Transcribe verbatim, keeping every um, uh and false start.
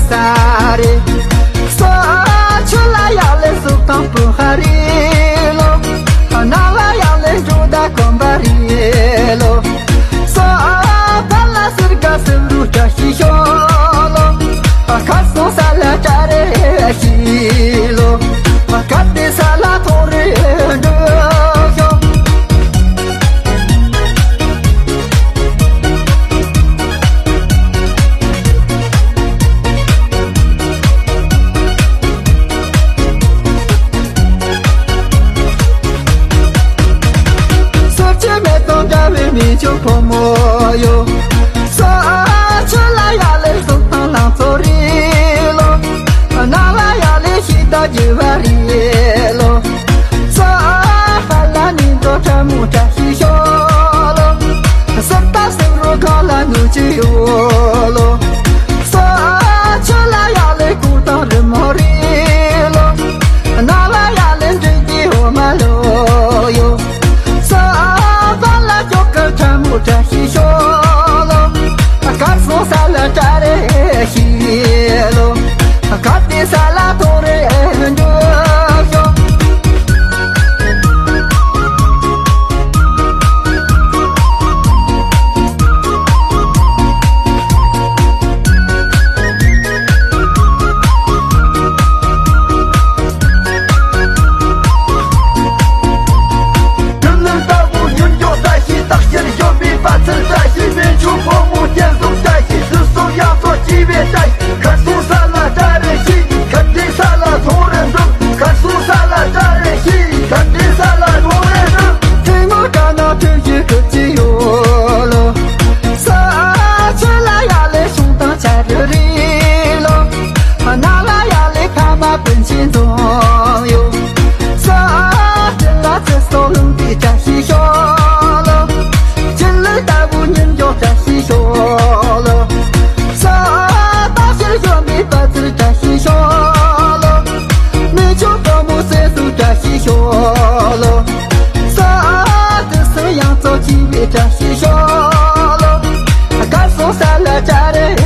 ས་རེད། ས་ཆུ་ལ་ཡག་ལས་སུབ་དང་སྤུ་ཧ་རེད་ལོ། ན་ལ་ཡག་ལས་འགྲོ་ད་གོམ་པ་རེད་ལོ། ས་ཕ་ལ་སིར་ག་སིབ་རུ་བཀྲ་ཤིས་ཤོག་ལོ། ཁ་སང་ས་ལ་བཀྲ་རེ་ཤིས་ལོ། ཁ་དེ་ས་ལ་ཐོ་རེ་འགྲོ་ཤོག་སོར་ཆུ་མེ་ཏོག་འདྲ་བའི་མི་ཆུང་ཕོ་མོ་ཡོ། ས་ཆུ་ལ་ཡག་ལས་སུབ་དང་ལང་ཚོ་རེད་ལོ། ན་ལ་ཡག་ལས་ཤིག་ད་རྒྱུ་བ་རེད་ལོ། ས་ཕ་ལ་ནི་འགྲོ་ཁྲ་མོ་བཀྲ་ཤིས་ཤོག་ལོ། སུབ་ད་སུབ་རུ་གང་ལ་ནུ་ཅི་ཡོ་ལོ། ས་ཆུ་ལ་ཡག་ལས་ཀུ་དང་རི་མོ་རེད་ལོ། ན་ལ་ཡག་ལས་འདྲེ་གི་འོ་མ་ལོ་ཡོ། ས་ཕ་ལ་ཅོག་གི་ཁྲ་མོ་བཀྲ་ཤིས་ཤོག་ལོ། ཁ་སང་ས་ལ་བཀྲ་རེ་ཤིས་ལོ། ཁ་དེ་ས་ལ་ཐོ་རེ་འགྲོ་ཤོག་ཡུལ་ལུང་ལྟ་བུ་ཉིན་འགྱོག་བཀྲ་ཤིས་རྟགས་ཕྱིར་བཞོན་པའི་པ་ཚལ་བཀྲ་ཤིས་མེ་ཆུ་ཕོ་མོ་སྐྱེ་གཟུགས་བཀྲ་ཤིས་དུས་གསུམ་ཡག་ཚོ་སྐྱིད་པའི་བཀྲ་ཤིས་ཁ་སང་ས་ལ་བཀྲ་རེ་ཤིས་ཁ་དེ་ས་ལ་ཐོ་རེ་འགྲོ་ཁ་སང་ས་ལ་བཀྲ་རེ་ཤིས་ཁ་དེ་ས་ལ་ཐོ་རེ་འགྲོ། ཐུན་མོང་དགའ་ན་ཐུན་བཞི་ཁུར་གྱི་ཡོད་ལོ། ས་ཆུ་ལ་ཡག་ལས་བྱུང་དང་ཆ་རུ་རི་ལོ། ན་ལ་ཡག་ལས་ཕ་མ་སྤུན་མཆེད་འཛོམས་ཡོད། ས་ཆུ་ལ་ཚེ་སྲོག་ལུང་པའི་བཀྲ་ཤིས་ཤོག་ལོ། ཆུ་ལུད་ལྟ་བུ་ཉིན་འགྱོག་བཀྲ་ཤིས་ཤོག་ལོ། ས་རྟགས་ཕྱིར་བཞོན་པའི་པ་ཚལ་བཀྲ་ཤིས་ཤོག་ལོ། མེ་ཆུང་ཕོ་མོ་སེ་སུ་བཀྲ་ཤིས་ཤོག་ལོ། ས་དུ་སུ་ཡང་ཚོ་ཆི་བའི་བཀྲ་ཤིས་ཤོག་ལོ། ཁ་སང་ས་ལ་བཀྲ་རེ་